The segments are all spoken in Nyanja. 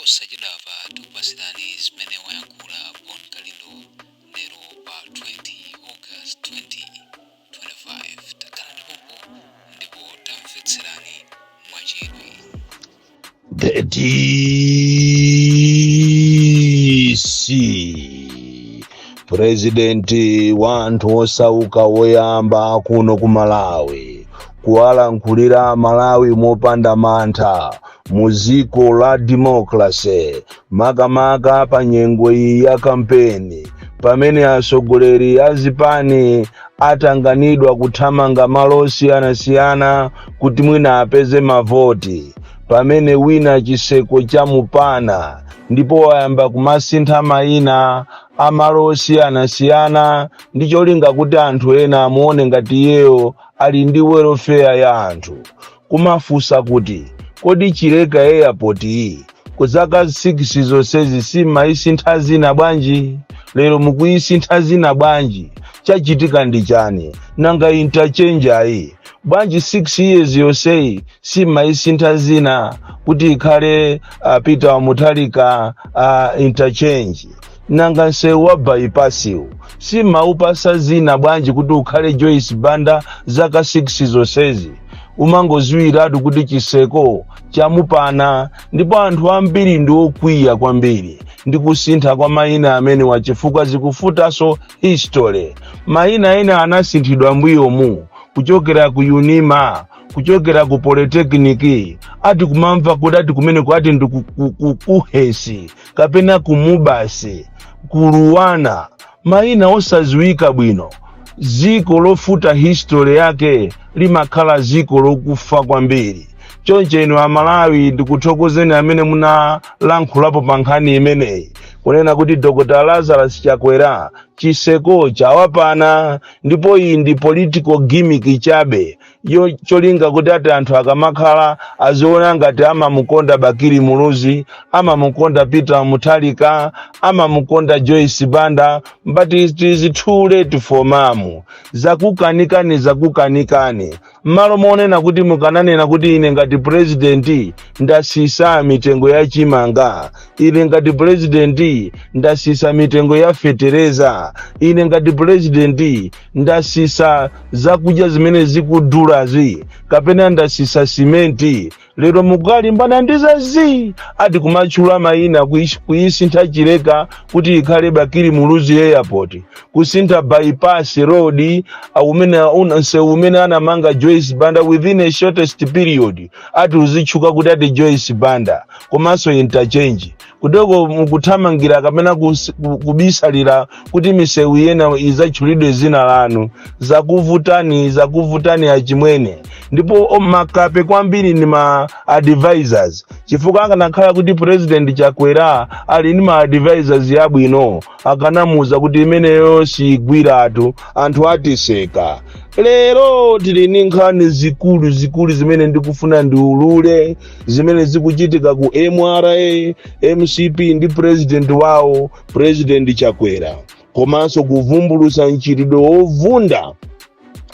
Posachedwapa tikupasirani zimene wayankhula Bon Kalindo lero pa 20 August 2025. Takhalani pompo ndipo tamvetserani mwachidwi. The DC, President wa anthu osauka woyamba kuno ku Malawi kuwalankhulira Malawi mopanda mantha mu dziko la democracy, makamaka pa nyengo iyi ya kampeni, pamene atsogoleri a zipani atanganidwa kuthamanga malo osiyanasiyana kuti mwina apeze mavoti, pamene wina chiseko chamupana ndipo wayamba kumasintha mayina amalo osiyanasiyana ndi cholinga kuti anthu ena amuone ngati iyeyo ali ndi welfare ya anthu. Kumafunsa kuti, kodi Chileka Airport iyi ku zaka 6 zonsezi simayisintha zina bwanji? Lero mukuyisintha zina bwanji? Chachitika ndi chani? Nanga interchange ayi bwanji 6 years yonseyi simayisintha zina kuti ikhale Peter Mutharika Interchange? Nanga msewu wa bypass simaupasa zina bwanji kuti ukhale Joyce Banda zaka 6 zonsezi? Umangoziwiratu kuti chiseko chamupana, ndipo anthu ambiri ndi okwiya kwambiri ndi kusintha kwa mayina amenewa, chifukwa zikufutanso history. Mayina ena anasinthidwa mbuyomu, kuchokera ku Unima, kuchokera ku Polytechnic, ati kumamva kuti ati kumeneko ati ndi ku KUHeS kapena ku MUBAS, ku LUANAR, mayina osaziwika bwino. Ziko lofuta history yake limakhala ziko lokufa kwambiri. Choncho inu Amalawi, ndikuthokozeni amene munalankhulapo pa nkhani imeneyi, kunena kuti Dr Lazarus Chakwera chiseko chawapana, ndipo iyi ndi political gimmick chabe yo cholinga kuti ati anthu akamakhala aziona ngati amamukonda Bakili Muluzi, amamukonda Peter Mutharika, amamukonda Joyce Banda. But it is too late for mamu. Zakukanikani, zakukanikani. M'malo monena kuti mukananena kuti ine ngati president ndasisa mitengo ya chimanga, ine ngati president ndasisa mitengo ya fetereza, ine ngati president ndasisa zakudya zimene zikudulazi, kapena ndasisa simenti, lero mukalimbana ndi zazi, ati kumatchula mayina, kuyisintha Chileka kuti ikhale Bakili Muluzi Airport, kusintha bypass road umene msewu umene anamanga Joyce Banda within a shortest period, ati uzitchuka kuti ati Joyce Banda, komanso interchange. Kuteko mukuthamangira kapena kubisalira kuti misewu ina izatchulidwe zina lanu. Zakuvutani, zakuvutani achimwene. Ndipo makape kwambiri ndi ma advisors, chifukwa akanakhala kuti President Chakwera ali ndi ma advisors yabwino, akanamuza kuti imeneyo sigwiratu, anthu atiseka. Lero tili ndi nkhani zikulu zikulu zimene ndikufuna ndiulule, zimene zikuchitika ku MRA, MCP ndi president wawo, President Chakwera, komanso kuvumbulusa mchitidwe wovunda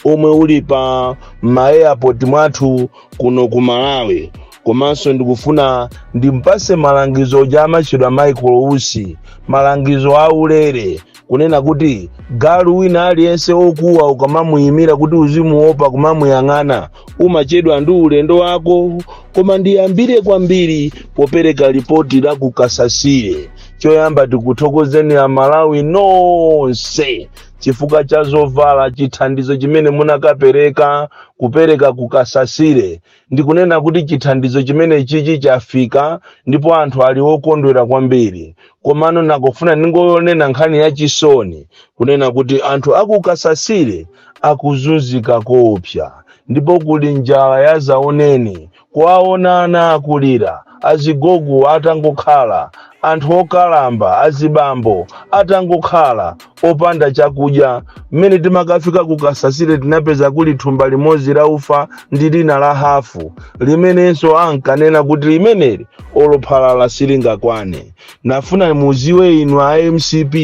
omwe uli pa ma-airport mwathu kuno ku Malawi. Komanso ndikufuna ndimpase malangizo ja amatchedwa Michael Usi, malangizo aulere, kunena kuti galu wina aliyense okuwa ukamamuyimira kuti uzimuopa kumamuyang'ana, umachedwa ndi ulendo wako. Koma ndiyambire kwambiri popereka ripoti la ku Kasasire. Choyamba tikuthokozeni Amalawi nonse chifukwa cha zovala, chithandizo chimene munakapereka, kupereka ku Kasasire. Ndikunena kuti chithandizo chimene chichi chafika ndipo anthu ali okondwera kwambiri. Komano nakufuna ndingonena nkhani yachisoni, kunena kuti anthu aku Kasasire akuzunzika koopsa, ndipo kuli njala ya zaoneni. Kuwaona ana akulira, azigogo atangokhala, anthu okalamba, azibambo atangokhala opanda chakudya. Mmene timakafika ku Kasasire, tinapeza kuli thumba limodzi la ufa ndi lina la hafu, limenenso ankanena kuti limeneli olophalala silingakwane. Nafuna muziwe inu a MCP,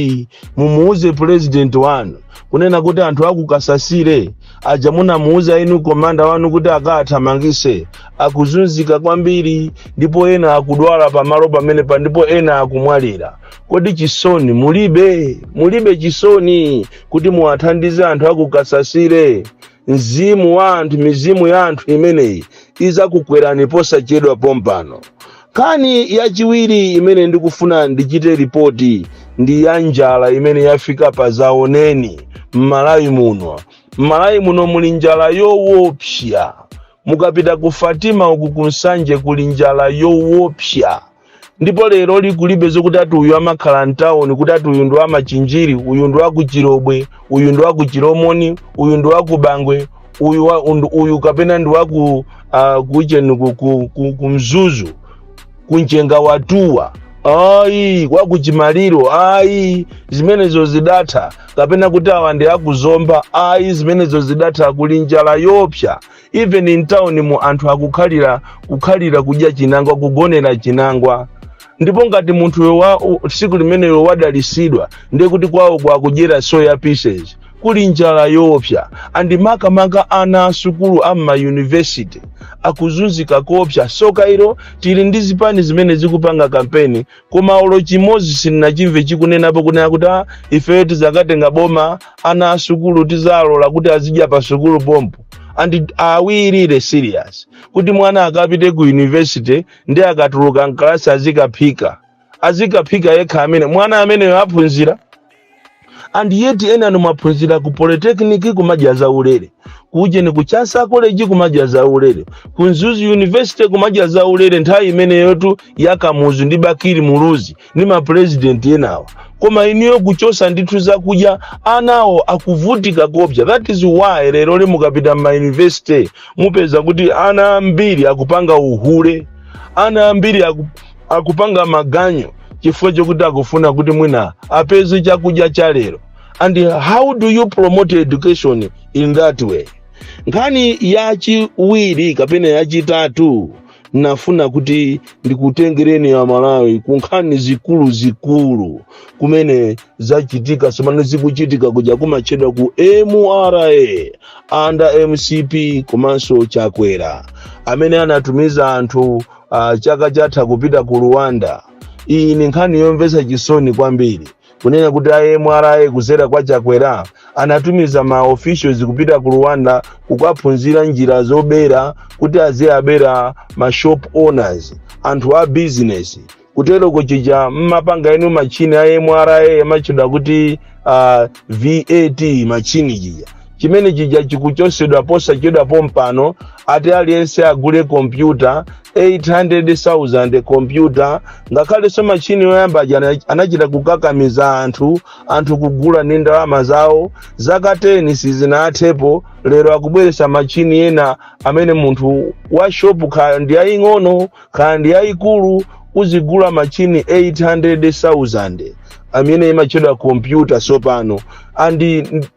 mumuuze president wanu kunena kuti anthu aku Kasasire Aja munamuuza inu commander wanu kuti akathamangise, akuzunzika kwambiri, ndipo ena akudwala pamalo pamenepa, ndipo ena akumwalira. Kodi chisoni mulibe? Mulibe chisoni kuti muwathandize anthu akukasasire? Mzimu wa anthu, mizimu ya anthu imeneyi izakukwerani posachedwa pompano. Nkhani yachiwiri imene ndikufuna ndichite report ndi ya njala imene yafika pa zaoneni m'Malawi muno. M'Malawi muno muli njala yoopsa. Mukapita ku Fatima uku, kuNsanje, kuli njala yoopsa. Ndipo lero likulibe zokuti ati uyu amakhala mtawuni, kuti ati uyu ndi wamachinjiri, uyu ndi wakuChirobwe, uyu ndi wakuChiromoni, uyu ndi wakuBangwe, uyu uyu kapena ndi waku kucheni ku Mzuzu, kuNchenga watuwa, ayi, kwakuchimaliro, ayi, zimenezo zidatha. Kapena kuti awa ndi akuZomba, ayi, zimenezo zidatha. Kuli njala yopsa. Even in town mu anthu akukhalira kukhalira kudya chinangwa, kugonera chinangwa. Ndipo ngati munthuyo wa tsiku limeneyo wadalisidwa, ndiye kuti kwawo kwakudyera soya pieces. Kuli njala yoopsa, and makamaka ana asukulu amma university akuzunzika koopsa. Soka ilo, tili ndi zipani zimene zikupanga kampeni, koma olo chimodzi sininachimve chikunenapo kunena kuti, "Ah, ifeyo tizakatenga boma, ana asukulu tizalola kuti azidya pa sukulu pompo." And are we really serious kuti mwana akapite ku university ndi akatuluka mkalasi azikaphika, azikaphika yekha? Amene mwana ameneyo aphunzira? And yet ena anu mwaphunzira ku polytechnic kumadya zaulere, kujeni ku Chancellor College kumadya zaulere, ku Mzuzu University kumadya zaulere, nthawi imeneyotu yakamuzu ndi Bakili Muluzi ndi mapresident enawa. Koma iniyo kuchosa ndithu zakudya, anawo akuvutika kopsa. That is why lero li mukapita mma university mupeza kuti ana ambiri akupanga uhule, ana ambiri akupanga maganyo, chifukwa chokuti akufuna kuti mwina apeze chakudya cha lero. And how do you promote education in that way? Nkhani yachiwiri kapena yachitatu, nafuna kuti ndikutengereni ya Malawi ku nkhani zikulu zikulu kumene zachitika, zimene zikuchitika kuja kumatchedwa ku MRA under MCP komanso Chakwera, amene anatumiza anthu chaka chatha kupita ku Rwanda. Iyi ni nkhani yomvetsa chisoni kwambiri, kunena kuti a MRA kuzera kwa Chakwera anatumiza ma officials kupita ku Rwanda kukaphunzira njira zobera, kuti aziyabera ma shop owners, anthu a business. Kutero kuchija mmapanga inu machine a MRA amachedwa kuti VAT machine chija, chimene chija chikuchosedwa posachedwa pompano. Ati aliyense agule kompyuta 800,000 kompyuta. Ngakhalenso machine yoyamba aja anachita kukakamiza anthu, anthu kugula ndi ndalama zawo. Zaka 10 sizinathepo, lero akubweretsa machine ena amene munthu wa shop, kaya ndi yaying'ono kaya ndi yayikulu, uzigula machine 800,000 amene imachedwa kompyuta sopano. And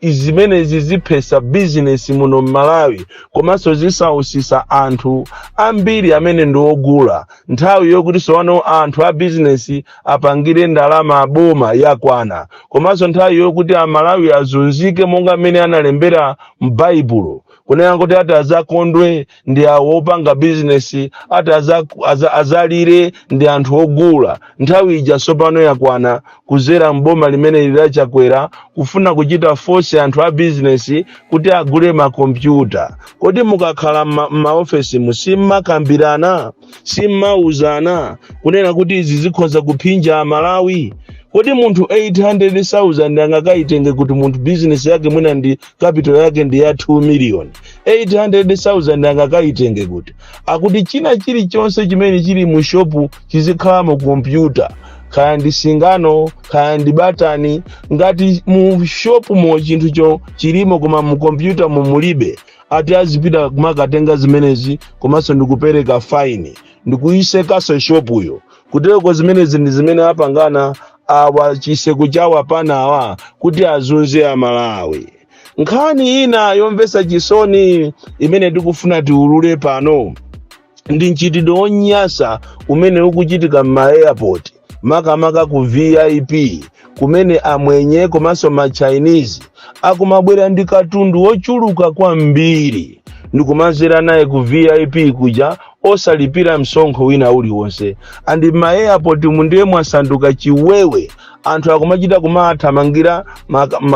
zimenezi ziphesa bizinesi muno m'Malawi, komanso zisausisa anthu ambiri amene ndi ogula. Nthawi yokuti sowano anthu a bizinesi apangire ndalama boma yakwana, komanso nthawi yokuti Amalawi azunzike monga mmene analembera m'Baibulo, kunena kuti ati azakondwe ndi awo opanga bizinesi, ati azalire ndi anthu ogula. Nthawi ija sopano yakwana, kuzera mboma limene lili Chakwera, kufuna kuchita force anthu a bizinesi kuti agule makompyuta. Kodi mukakhala m'maofesi simmakambirana, simmauzana kunena kuti izi zikhoza kuphinja Amalawi? Kodi munthu 800,000 angakaitenge kuti? Munthu bizinesi yake mwina ndi capital yake ndi ya 2 million, 800,000 angakaitenge kuti? Akuti china chilichonse chimene chili mu shop chizikhala mu kompyuta, kaya ndi singano, kaya ndi batani. Ngati mu shop mo chinthucho chilimo koma mu kompyuta mumulibe, ati azipita kumakatenga zimenezi, komanso ndikupereka fine, ndikuyisekanso shopuyo. Kutereko zimenezi ndi zimene apangana awa, chiseko chawo apanawa kuti azunze Amalawi. Nkhani ina yomvetsa chisoni imene tikufuna tiulule pano ndi mchitidwe wonyasa umene ukuchitika m'ma airport. Makamaka ku VIP kumene amwenye komanso ma Chinese akumabwera ndi katundu wochuluka kwambiri ndikumazera naye ku VIP kuja osalipira msonkho wina uliwonse. And ma airport mundiye mwasanduka chiwewe. Anthu akumachita kumathamangira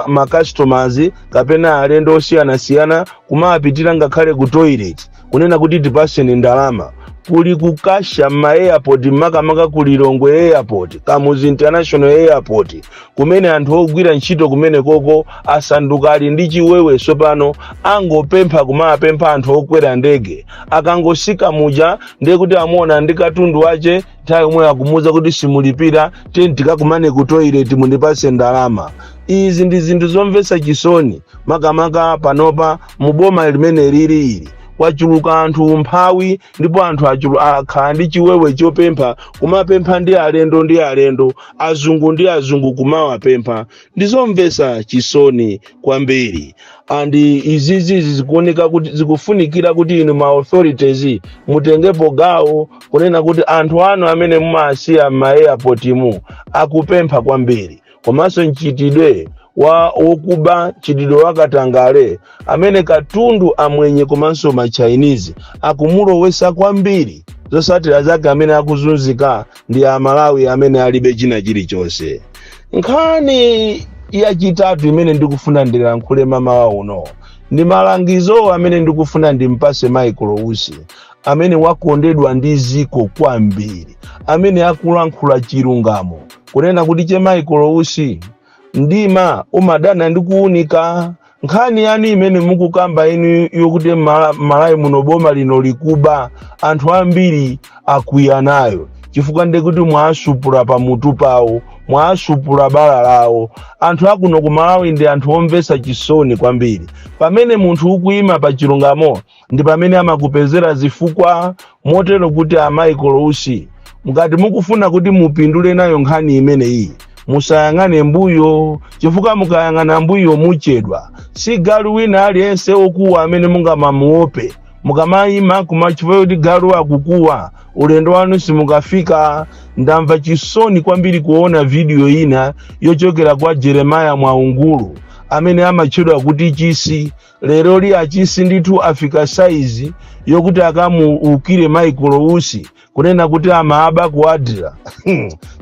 ma customers kapena alendo osiyanasiyana, kumapitira ngakhale ku toilet kunena kuti, "Tipaseni ndalama." Kuli kukasha ma airport, makamaka ku Lilongwe Airport, Kamuzu International Airport, kumene anthu ogwira ntchito kumene koko asanduka ali ndi chiwewe. Sopano angopempha, kumapempha anthu okwera ndege. Akangosika muja, ndiye kuti amuona ndi katundu wache, nthawi yomwe akumuwuza kuti, "Simulipira, tiye tikakumane ku toilet, mundipase ndalama." Izi ndi zinthu zomvetsa chisoni, makamaka panopa muboma limene lili ili kwachuluka anthu umphawi, ndipo anthu akhala ndi chiwewe chopempha, kumapempha ndi alendo ndi alendo, azungu ndi azungu, kumawapempha. Ndizomvetsa chisoni kwambiri. And izizi zikuoneka kuti zikufunikira kuti inu ma authorities mutengepo gawo kunena kuti anthu anu amene mumasiya m'ma airport mu akupempha kwambiri, komanso mchitidwe wa wokuba, mchitidwe wakatangale amene katundu amwenye komanso ma Chinese akumulowesa kwambiri. Zosatira zake, amene akuzunzika ndi Amalawi amene alibe china chilichonse. Nkhani yachitatu imene ndikufuna ndilankhule mamawa uno ndi malangizo amene ndikufuna ndimpase Michael Usi, amene wakondedwa ndi ziko kwambiri, amene akulankhula chilungamo, kunena kuti, che Michael Usi, mdima umadana ndi kuwunika. Nkhani yanu imene mukukamba inu yokuti Malawi muno boma lino likuba, anthu ambiri akwiya nayo, chifukwa ndekuti mwasupula pamutu pawo, mwasupula bala lawo. Anthu akuno ku Malawi ndi anthu omvetsa chisoni kwambiri. Pamene munthu ukuyima pa chilungamo, ndi pamene amakupezera zifukwa. Motero kuti a Michael Usi, ngati mukufuna kuti mupindule nayo nkhani imeneyi, musayang'ane mbuyo, chifukwa mukayang'ana mbuyo muchedwa. Si galu wina aliyense okuwa amene mungamamuope. Mukamayima kuma chifukwa kuti galu akukuwa, ulendo wanu simukafika. Ndamva chisoni kwambiri kuona video ina yochokera kwa Jeremiah Mwaungulu amene amatchedwa kuti Chisi. Lero li achisi ndithu afika saizi yokuti akamuukire Michael Usi kunena kuti amaaba ku ADRA,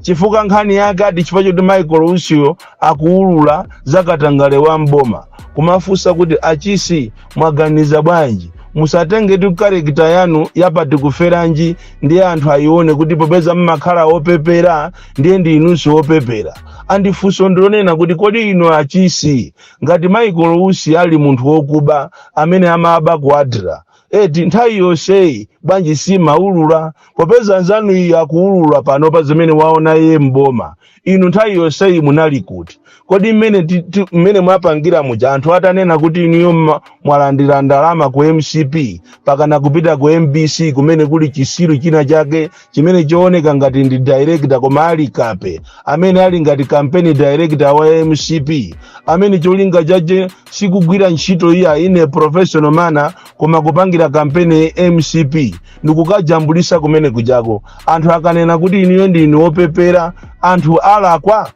chifukwa nkhani yake ati chifukwa choti Michael Usiyo akuulula zakatangale wa mboma. Kumafunsa kuti, achisi, mwaganiza bwanji? Musatenge character yanu yapati kuferanji ndiye anthu ayione kuti popeza mmakhala opepera, ndiye ndi inunso opepera. Andifunso ndilonena kuti, kodi inu achisi, ngati Michael Usi ali munthu wokuba amene amaba ku ADRA, eti nthawi yonseyi bwanji simaulula, popeza nzanu iyi akuulula pano pa zimene waona iye mboma? Inu nthawi yonseyi munali kuti? Kodi mmene mmene mwapangira muja, anthu atanena kuti inuyo mwalandira ndalama ku MCP, pakana kupita ku MBC kumene kuli chisiru china chake chimene chooneka ngati ndi director koma ali kape, amene ali ngati campaign director wa MCP, amene cholinga chache sikugwira ntchito iya ine professional manner, koma kupangira kampeni MCP, ndikukajambulisa kumene kujako, anthu akanena kuti inuyo ndinu opepera, anthu alakwa?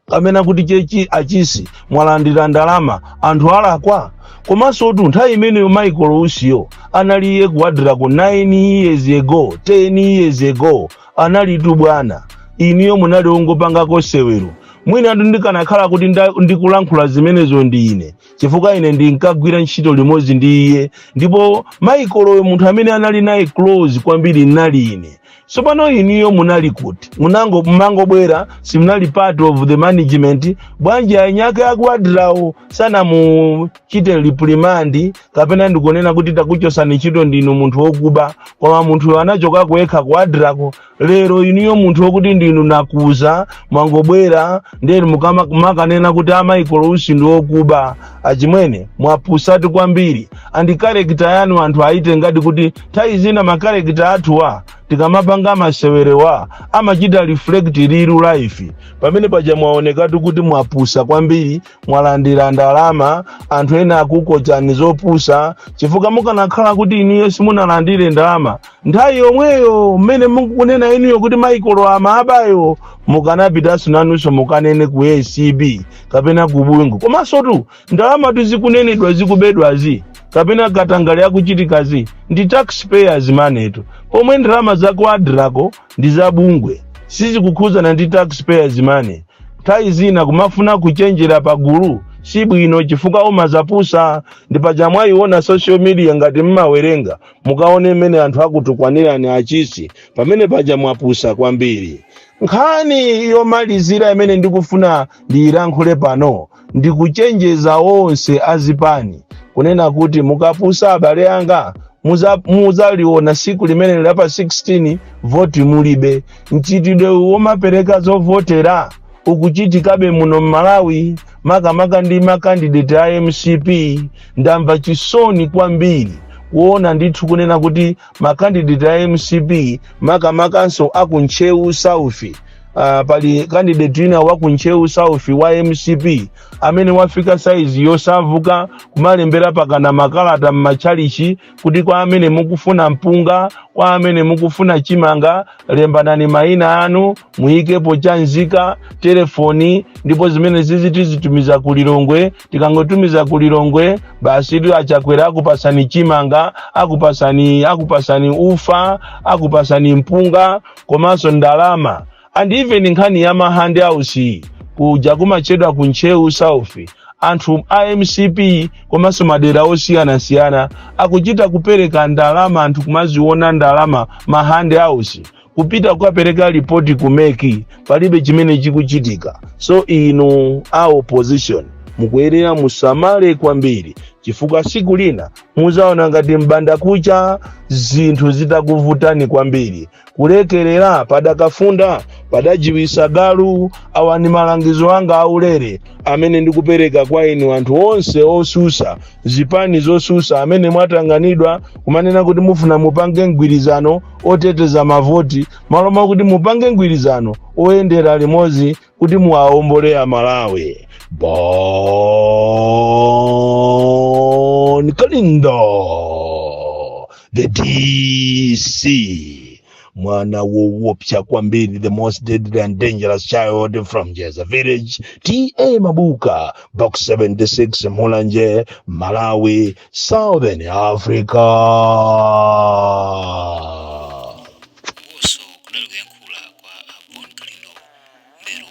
Kamena kuti chechi achisi mwalandira ndalama, anthu alakwa? Komanso tu nthawi imeneyo Michael Usiyo analiye ku ADRA ku 9 years ago, 10 years ago, analitu bwana. Iniyo munali ongopangako sewero. Mwina atu ndikanakhala kuti ndikulankhula zimenezo ndi ine, chifukwa ine ndinkagwira ntchito limodzi ndi iye, ndipo Michael munthu amene anali naye close kwambiri nali ine. Tsopano iniyo munali kuti? Munango mumangobwera, simunali part of the management. Bwanji anyake aku ADRAwo sanamuchite reprimand, kapena ndikunena kuti, "Takuchosani ntchito, ndinu munthu wokuba"? Koma munthu anachoka yekha ku ADRAko. Lero iniyo munthu wokuti ndinu nakuza, mwangobwera, ndiye mumakanena kuti a Michael Usi ndi wokuba. Achimwene, mwapusatu kwambiri. And character yanu anthu aite ngati kuti nthawi zina ma character athuwa Tikamapanga masewerewa amachita reflect real life. Pamene paja mwaonekatu kuti mwapusa kwambiri, mwalandira ndalama, anthu ena akukochani zopusa, chifukwa mukanakhala kuti inuyo simunalandire ndalama nthawi yomweyo mmene mukunena inuyo kuti Michael amabayo, mukanapitanso nanunso mukanene ku ACB kapena ku bungwe. Komanso tu ndalama tuzikunenedwa zikubedwazi kapena katangale akuchitikazi ndi taxpayers money tu, pomwe ndalama za ADRA ko ndi za bungwe, sizikukhuzana ndi taxpayers money. Nthawi zina kumafuna kuchenjera pagulu si bwino, chifukwa umazapusa. Ndi paja mwayiona social media, ngati mmawerenga, mukaone mmene anthu akutukwanirani achisi. Pamene paja mwapusa kwambiri. Nkhani yomalizira imene ndikufuna ndiyilankhule pano, ndikuchenjeza onse azipani kunena kuti mukapusa, abale anga, muzaliona siku limene lapa 16 voti mulibe. Mchitidwe womapereka zovotera ukuchitikabe muno mMalawi, makamaka ndi ma candidate a MCP. Ndamva chisoni kwambiri kuona ndithu kunena kuti ma candidate a MCP, makamakanso aku Ntcheu South, pali candidate wina wa ku Ntcheu South wa MCP amene wafika saizi yosavuka kumalembera pakana makalata m'matchalichi kuti kwa amene mukufuna mpunga, kwa amene mukufuna chimanga, lembanani mayina anu, muyikepo chanzika, telefoni, ndipo zimene zizi tizitumiza ku Lilongwe. Tikangotumiza ku Lilongwe basi tu, aChakwera akupasani chimanga, akupasani ufa, akupasani mpunga komanso ndalama. And even nkhani ya ma handouts kuja kumachedwa ku Ntcheu South, anthu a MCP komanso madera osiyanasiyana akuchita kupereka ndalama, anthu kumaziona ndalama, ma handouts, kupita kukapereka ripoti ku MEC, palibe chimene chikuchitika. So inu a opposition mukuyenera musamale kwambiri, chifukwa siku lina muzaona ngati mbanda kucha zinthu zitakuvutani kwambiri. Kulekerera padakafunda padajiwisa galu. Awa ni malangizo anga aulere amene ndikupereka kwa inu anthu onse osusa, zipani zosusa, amene mwatanganidwa kumanena kuti mufuna mupange mgwirizano oteteza mavoti, malo mwakuti mupange mgwirizano oyendera limodzi kuti muwaombole Amalawi. Bon Kalindo, the DC, mwana wowopsa kwambiri, the most deadly and dangerous child from Jeza Village, TA Mabuka, Box 76, Mulanje, Malawi, Southern Africa. Ukonso kudali kuyankhula kwa a Bon Kalindo lero.